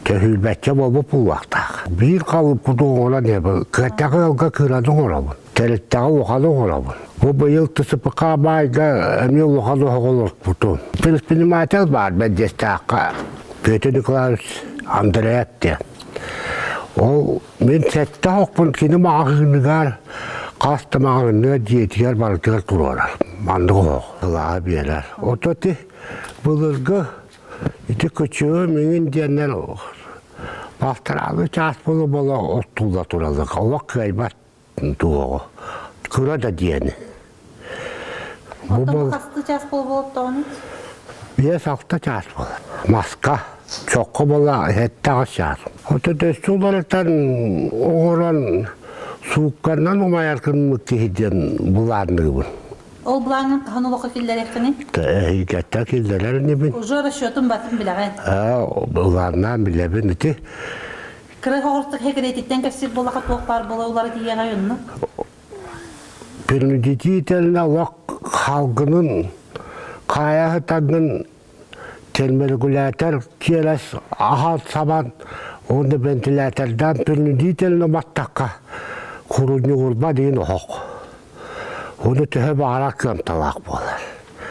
Төһүүрбэччэ буолбут буолуохтаах. Биир халыып курдук оҥорон иһэбин. Кыаттаҕы ыалга кыыраны оҥоробун. Тэрилтэҕэ улаханы оҥоробун. Бу быйыл ТСПК баайга эмиэ улахан оһоҕу олорпутум. Предприниматель баар Бэрдиэстээххэ Петр Николаевич Андреев диэн. Ол мин сэттэ оһохпун кини маҕаһыыныгар хас да маҕаһыыныгар дьиэтигэр барытыгар туруорар. Маннык оһох сылааһы биэрэр. Ото ити былыргы ити кычыгы миҥин диэннэр балтараалы чаас буола-буола оттулла тураллар. Олох кыайбат туоҕу. Кыра да диэни. Бу бол... Хасты чаас буолуоттоҕун? 5-6 чаас буолар. Маска, чокко буола 7 чаас. Ото төссө уларытан оҥорон суукканан умайар гыммыт киһи диэн былаанныыбын. Ол былааҥҥын хаһан олоххо киллэриэххиний? Эһигэттэ киллэрэр инибин. Уже расчетун батын билэҕин. Ээ, былааннаан билэбин ити. Кыра оҕурсук хэкириэтиттэн кэпсиир буоллаха туох баар буола уларытыйыаҕай онно? Принудительно олох халгынын хаайа сытаргын терморегулятор киэлэс аһал сабан уонна вентилятордаан принудительно баттахха курунньугурба диэн оһох. Ону төһө баҕарар кыамталаах буолар.